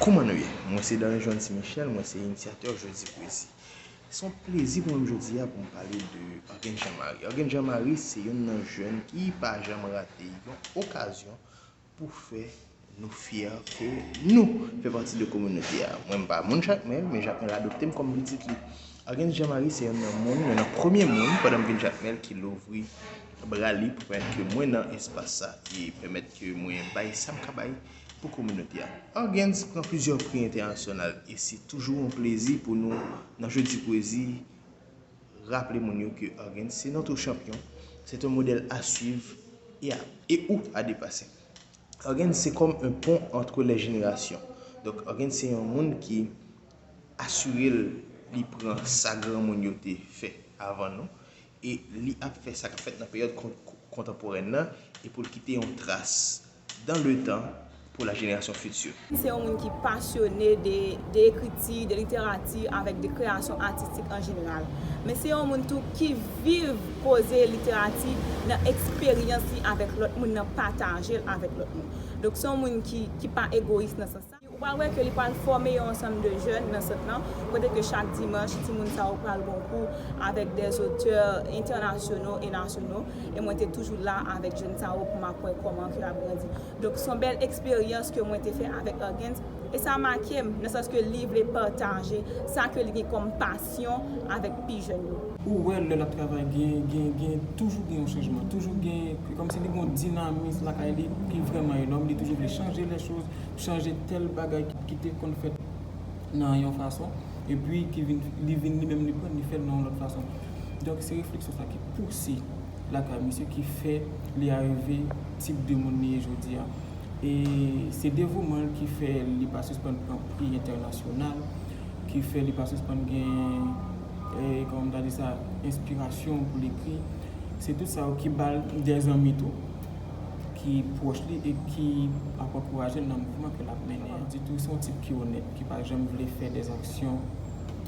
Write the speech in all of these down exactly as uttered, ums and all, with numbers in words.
Kouman nou ye? Mwen se Dany Jones Michel, mwen se inisyatè Jodi Pwezi. Se yon plezi pou mwen jodi a pou m pale de Argens Jean Marie. Argens Jean Marie se youn nan jèn ki pa janm rate yon okazyon pou fè nou fyè ke nou fè pati de kominote a. Mwen, m pa moun Jakmèl, men Jakmèl adopte m kòm pitit li. Argens Jean Marie se youn nan moun, youn nan premye moun pandan m vin Jakmèl ki louvri bra li pou pèmèt ke mwen nan espas sa e pèmèt ke mwen bay sa m ka bay pou kominote a. Argens pran plizyè pri entènasyonal e se toujou yon plezi pou nou nan Jodi Pwezi raple moun yo ke Argens se notre champion, c'est un modèle à suivre et à, et ou à dépasser. Argens se kòm un pont entre les générations. Donk Argens se yon moun ki asire l li pran sa granmoun yo te fè avan nou e li ap fè sa k ap fèt nan peryòd kon- kontanporèn nan e pou l kite yon tras dans le temps pour la génération future. Se yon moun ki pasyone de, de ekriti, de literati, avèk de kreyasyon atistik an jeneral. Men se yon moun tou ki viv koze literati nan eksperyans li avèk lòt moun, nan pataje l avèk lòt moun. Donk se yon moun ki, ki pa egoyis nan sans sa. Ou pral wè ke li pral fòme yon ansanm de jèn nan sant lan, kote ke chak dimanch, timoun sa yo pral gon kou avèk de zotè entènasyonal e nasyonal, e mwen te toujou la avèk jèn sa yo pou m ap wè kòman ke y ap grandi. Donk, se yon bèl eksperyans ke mwen te fè avèk Argens, e sa make m, nan sans ke li vle pataje sa ke li gen kòm pasyon avèk pi jèn yo. Ou wè lè l ap travay, gen, gen, gen, toujou gen yon chanjman, toujou gen, kòmsi li gen yon dinamis lakay li ki vrèman enòm, li toujou vle chanje lè choz, chanje tèl bagay ki, ki te konn fèt nan yon fason, epi ki vin, li vin li menm li pran, li fè l nan yon lòt fason. Donk, se refleksyon sa ki pouse lakay misye, ki fè li arive tip de moun li ye jodi a. E se devouman l ki fè li pa sispann pran pri entènasyonal, ki fè li pa sispann gen, e, kòman m ta di sa, enspirasyon pou l ekri. Se tout sa yo ki ba l de zanmi tou, ki pwòch li e ki ap ankouraje l nan mouvman ke l ap mennen an. Ditou, se yon tip ki onèt, ki pa janm vle fè de aksyon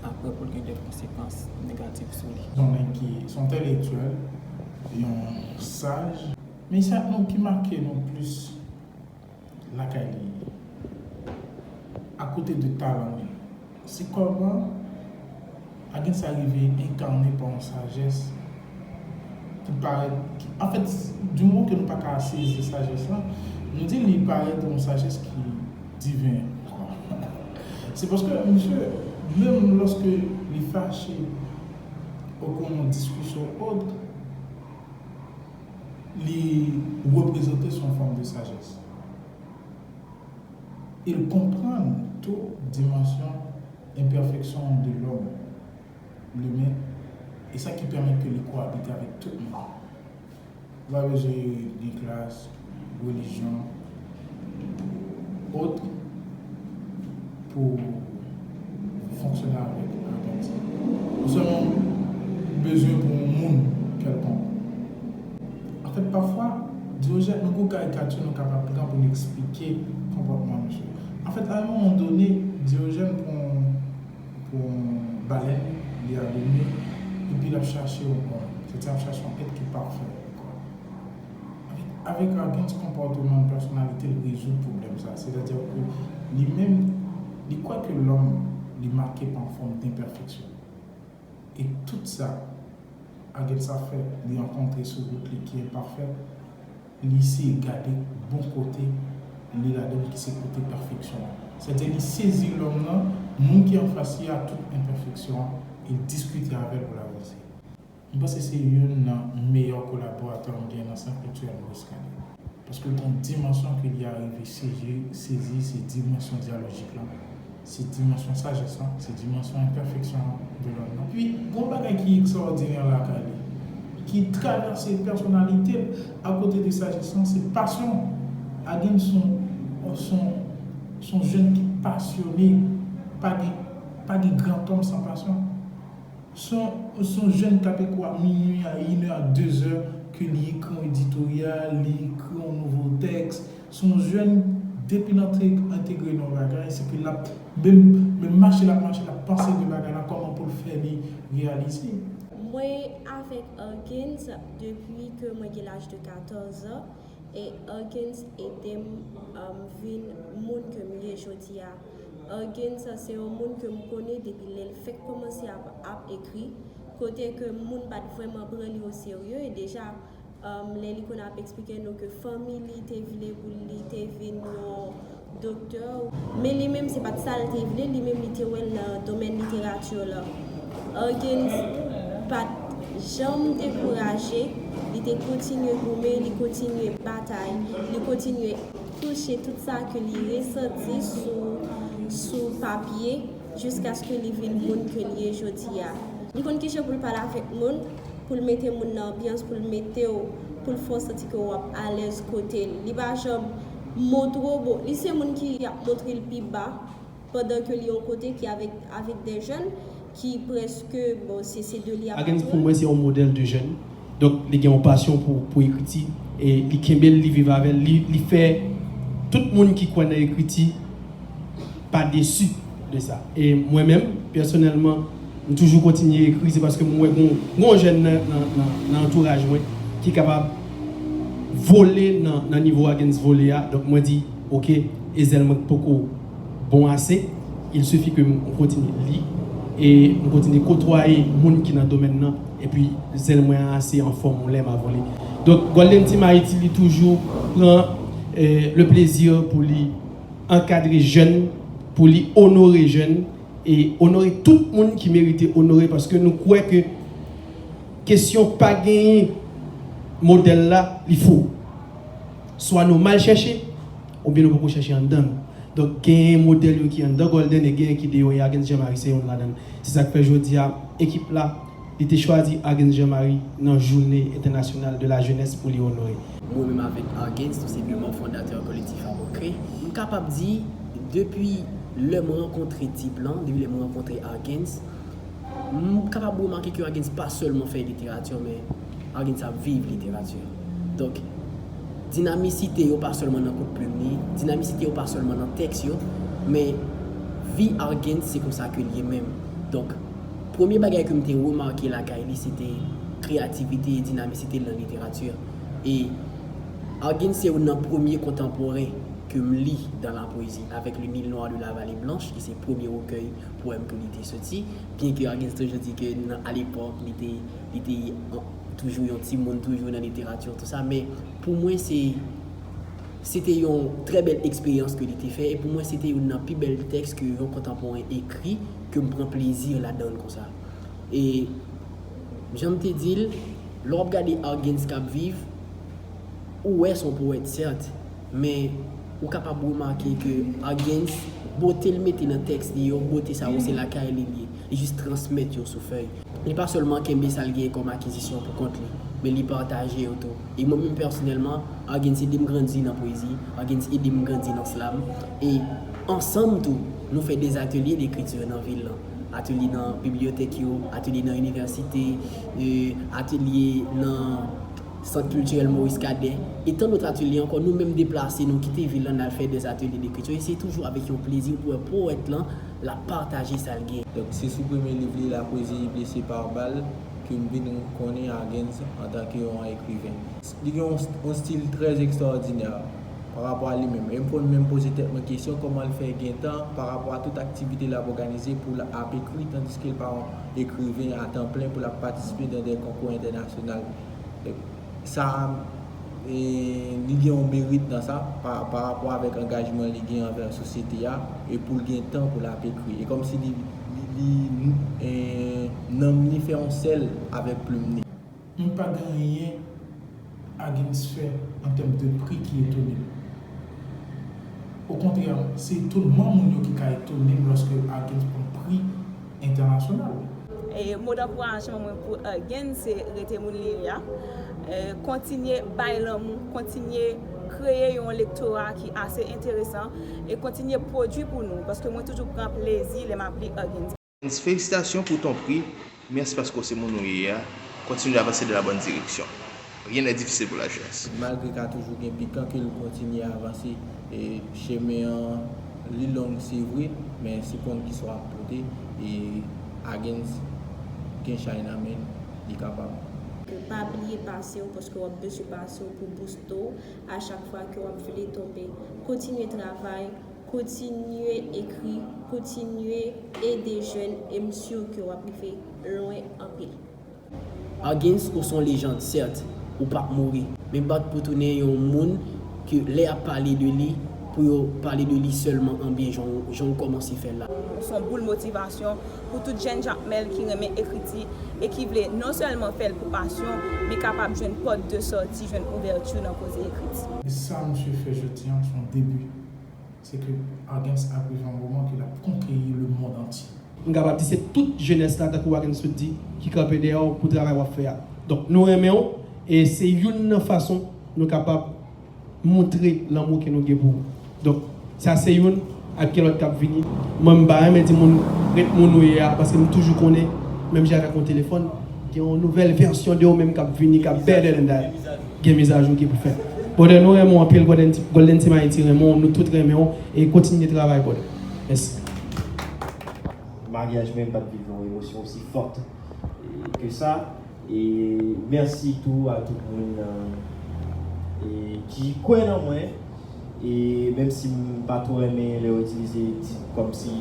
apre pou l gen de konsekans negatif sou li. Se yon nèg ki, se yon entèlektyèl, yon saj. Men sa nou ki make nou plis lakay li, akote de talan li, se kòman Argens sa rive enkane pa yon sajès ki parèt, ki, anfèt, di moman ke nou pa ka sezi sajès lan, nou di li parèt yon sajès ki diven, kwa. Se paske, misye, menm lòske li fache, ou gen yon diskisyon ot, li reprezante son fòm de sajès. E l konprann tou dimansyon enpèfeksyon de lòm, limen, e sa ki pèmèt ke li koabite avèk tout moun. Ou pa bezwen gen klas, relijyon, ot, pou fonksyone avèk Argens. Ou sèlman bezwen pou yon moun kèlkonk. Anfèt, pafwa, Diogèn, nou gon karikati nou kapab pran pou n eksplike konpòtman misye. Anfèt, a yon moman done, Diogèn pran, pran balèn, li abime, epi l ap chache yon, bon, sètadi ap chache yon èt ki pafè. Avèk Argens, konpòtman l, pèsonalite l rezoud pwoblèm sa. Sètadi ke li menm, li kwè ke lòm, li make pa yon fòm denpèfeksyon. E tout sa Argens ap fè, li rankontre sou wout li ki enpafè, li eseye gade bon kote li ladan l ki se kote pèfeksyon an. Sètadi li sezi lòm nan, moun ki anfas li a tout enpèfeksyon an, e l diskite avè l pou l avanse. M panse se youn nan meyè kolaboratè m gen nan San Kiltirèl Moris Kane. Paske l gen yon dimansyon ke li arive sezi, sezi, se dimansyon dyalojik lan, se dimansyon sajès lan, se dimansyon enpèfeksyon de lòm nan. Epi, gen yon bagay ki ekstraòdinè lakay li, ki travèse pèsonalite l, akote de sajès lan, se pasyon. Argens se yon, se yon, se yon jèn ki pasyone, pa gen, pa gen grantòm san pasyon. Se yon, se yon jèn k ap ekri a minui, a inè, a dezè, ke li ekri yon editoryal, li ekri yon nouvo tèks. Se yon jèn, depi l antre, entegre nan yon bagay, se ke l ap, menm, menm mache l ap mache, l ap panse de bagay la, kòman pou l fè li reyalize. Mwen avèk Argens depi ke mwen gen laj de katòz an. E Huggins ede m um, vin moun ke m ye jodi a. Huggins se yon moun ke m konnen depi lè l fèk kòmanse ap, ap ekri, kote ke moun pa t vrèman pran li oserye, e deja um, lè li konn ap eksplike nou ke fanmi li te vle pou li te vin yon doktè. Men li menm se pa t sa l te vle, li menm li te wè l nan domèn literati la. Huggins pa t janm dekouraje, li te kontinye goumen, li kontinye batay, li kontinye kouche tout sa ke li resanti sou, sou papye jiskaske li vin moun ke li ye jodi a. Li konn kijan pou l pale avèk moun, pou l mete moun nan anbyans, pou l mete w, pou l fè w santi ke w ap alèz kote l. Li pa janm montre w, bon, li se moun ki ap montre l pi ba, pandan ke li yon kote ki avèk, avèk de jèn ki prèske, bon, se, se de li ap Huggins pou mwen se yon modèl de jèn. Donk, li gen yon pasyon pou, pou ekriti e li kenbe l, li viv avè l, li, li fè tout moun ki kwè nan ekriti pa desi de sa. E mwen menm, pèsonèlman, m toujou kontinye ekri, se paske m wè gon, gon jèn nan, nan, nan, nan antouraj mwen ki kapab vole nan, nan nivo Huggins vole a. Donk, mwen di, oke, e zèl mwen poko bon ase, il suffit ke m kontinye li, e m kontinye kotwaye moun ki nan domèn nan, epi zèl mwen an ase anfòm lè m a vole. Donk, Golden Team Haïti, li toujou pran eh, le plezi pou li ankadre jèn, pou li onore jèn, e onore tout moun ki merite onore, paske nou kwè ke kesyon pa genyen modèl la, li fo. Swa nou mal chèche, oubyen nou poko chèche anndan nou. Donk, genyen modèl yo ki anndan Golden e genyen ki deyò, e Huggins Jean Marie se youn ladan l. Se sa k fè jodi a, ekip la, li te chwazi Huggins Jean Marie nan Journée Internationale de la Jeunesse pou li onore. Mwen menm avèk Huggins, nou se de manm fondatè kolektif Apokri. M kapab di, depi lè m rankontre tip lan, depi lè m rankontre Huggins, m kapab remake ke Huggins pa sèlman fè literati, men Huggins ap viv literati. Donk, dinamisite yo pa sèlman nan kout plim li, dinamisite yo pa sèlman nan tèks yo, men vi Huggins se konsa ke l ye menm. Donk, premye bagay ke m te remake lakay li, se te kreyativite e dinamisite l nan literati. E Huggins se youn nan premye kontanporen ke m li dans la poésie, avec Le Nil noir de la vallée blanche, ki se premye rekèy powèm ke li te soti, byen ke Huggins toujou di ke nan, alepòk, li te, li te an, toujou yon timoun, toujou nan literati, tou sa, men pou mwen, se, se te yon trè bèl eksperyans ke li te fè, e pou mwen, se te youn nan pi bèl tèks ke yon kontanporen ekri, ke m pran plezi ladan l konsa. E, jan m te di l, lè w ap gade Huggins k ap viv, ou wè se yon powèt, sèt, men ou kapab remake ke Huggins, bote l mete nan tèks li yo, bote sa yo se lakay li l ye. Li jis transmèt yo sou fèy. Li pa sèlman kenbe sa l genyen kòm akizisyon pou kont li, men li pataje yo tou. E mwen menm pèsonèlman, Huggins ede m grandi nan pwezi, Huggins ede m grandi nan slam, e ansanm tou, nou fè de atelye dekriti nan vil lan. Atelye nan bibliyotèk yo, atelye nan inivèsite, e, atelye nan Sant Kiltirèl Maurice Cadet, e tan dòt atelye ankò. Nou menm deplase, nou kite vil lan, n al fè de atelye dekriti. E se toujou avèk yon plezi pou wè powèt lan, l ap pataje sa l genyen. Donk, se sou premye liv li, La poésie blessée par balle, ke m vin konnen Huggins antanke yon ekriven. Li gen yon, yon stil trè ekstwòdinè pa rapò a li menm. E m konn menm poze tèt mwen kesyon, kòman l fè gen tan pa rapò a tout aktivite l ap òganize pou l ap ekri, tandiske l pa yon ekriven a tan plen pou l ap patisipe nan de konkou entènasyonal. Sa, e, li gen yon merit nan sa, pa, pa rapò avèk angajman li gen anvè sosyete a, e pou l gen tan pou l ap ekri. E kòmsi li, li, li, e, nanm li fè yon sèl avèk plim li. M pa gen anyen Huggins fè an tèm de pri ki etone m. Okontrè, se etonman moun yo ki ka etone m lòske Huggins pran pri entènasyonal. E mo dankourajman mwen pou Huggins se rete moun li ye a. E, kontinye bay lanmou, kontinye kreye yon lektora ki ase enteresan e kontinye pwodui pou nou, paske mwen toujou pran plezi lè m ap li Huggins. Felisitasyon pou ton pri. Mèsi paske w se moun ou ye a. Kontinye avanse dans la bonne direction. Rien n'est difficile pour la jeunesse. Malgre ka toujou gen pikan, ke l kontinye avanse. E chemen an, li long, se vre, men se konn ki sa w ap pote. E Huggins gen chay nan men l, li kapab. Pa bliye pase w, paske w ap bezwen pase w pou booste w a chak fwa ke w ap vle tonbe. Kontinye travay, kontinye ekri, kontinye ede jèn, e m si ke w ap rive lwen anpil. Huggins, ou se yon lejand, sèt, ou p ap mouri, men bat pou tounen yon moun ke lè y ap pale de li, pou yo pale de li sèlman an byen, jan w kòmanse fè l la. Se yon boul motivasyon pou tout jèn Jakmèl ki renmen ekriti e ki vle non sèlman fè l pou pasyon, men kapab jwenn pòt de sòti, jwenn ouvèti nan koze ekriti. E sa misye fè jodi a, se yon debi. Se ke Huggins ap rive yon moman ke l ap konkeri lemonn antye. M kapab di se tout jenès la, tankou Huggins sot di, ki kanpe dèyè w pou travay w ap fè a. Donk, nou renmen w, e se youn nan fason nou kapab montre lanmou ke nou gen pou ou. Donk, sa se youn, ak gen lòt k ap vini. Mwen, m pa renmen di moun, ret moun ou ye a, paske m toujou konnen, menm jan avèk yon telefòn, gen yon nouvèl vèsyon de ou menm k ap vini, k ap better than that. Gen mizajou ki pou fèt. Brother, nou renmen w anpil, Golden Team Haiti renmen w, nou tout renmen w, e kontinye travay, brother. Mèsi. Maryaj mwen, m pa t viv yon emosyon osi fòt ke sa. E mèsi tou a tout moun ki kwè nan mwen. E menm si m pa twò renmen lè yo itilize tit kòmsi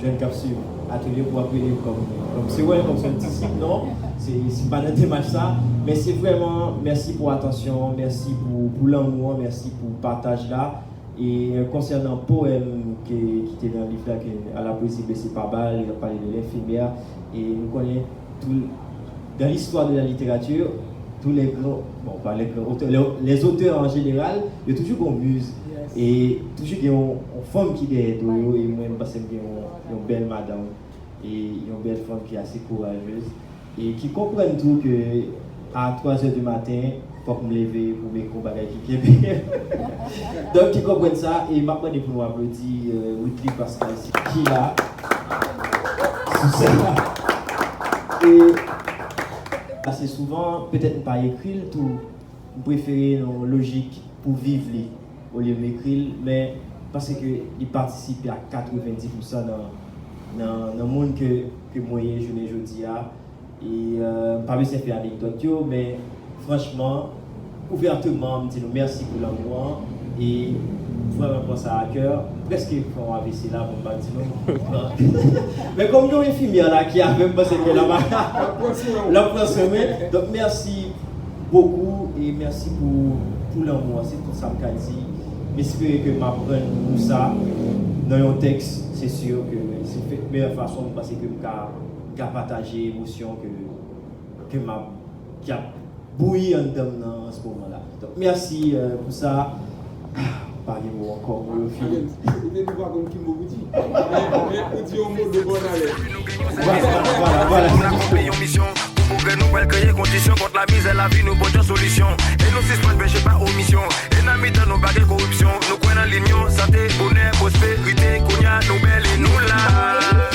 jèn k ap swiv atelye pou ap rele m kòm, kòm se wè l kòm se yon disip, non, se, se pa nan demach sa. Men se vrèman mèsi pou atansyon an, mèsi pou, pou lanmou an, mèsi pou pataj la. E konsènan powèm ke, ki te nan liv la, ke a la poésie blessée par balle, li ap pale de lenfimyè, e nou konnen tou, dans l'histoire de la littérature, tous les grands, bon, pas les grands auteurs, les, les auteurs en général, yo toujou gon muz, e toujou gen yon, yon fanm ki dèyè do yo, e mwen, m panse m gen yon, yon bèl madanm, e yon bèl fanm ki ase kourajez, e ki konprann tou ke a twa zè di maten, fòk m leve pou m ekri yon bagay ki kenbe. Donk, ki konprann sa, e m ap mande pou nou aplodi Wickly Pascal ki la sou sèn la. E ase souvan, petèt m pa ekri l tou, m prefere nan yon lojik pou viv li olye m ekri l, men paske li patisipe a katrevenndis pousan nan, nan, nan moun ke, ke mwen ye jounen jodi a. E m pa bezwen fè anekdòt yo, men franchman, ouvèteman, m di nou mèsi pou lanmou an. E m vrèman pran sa a kè. M prèske fè yon A V C la, bon, m pa di nou. Men kòm gen yon enfimyè la ki avè m, m panse ke l ap, l ap pran swen mwen. Donk, mèsi bokou e mèsi pou, pou lanmou an. Se tout sa m ka di. M espere ke m ap rann nou sa nan yon tèks. Se si ke se meyè fason m panse ke m ka, m ka pataje emosyon ke, ke m ap, k ap bouyi anndan m nan an se moman la. Donk, mèsi pou sa. Pa gen mo ankò, mo yo fini. Ou te di pa konn ki mo pou di. Men, men ou di yon mo de bòn alè. Vwala, vwala, vwala. Pou n akonpli yon misyon, pou pwogrè nou pral kreye kondisyon. Kont lamizè lavi nou pote yon solisyon. E nou sispann peche pa omisyon. E nan mitan nou pa gen koripsyon. Nou kwè nan linyon, sante, bonè, pwosperite. Kounye a nou bèl e nou la.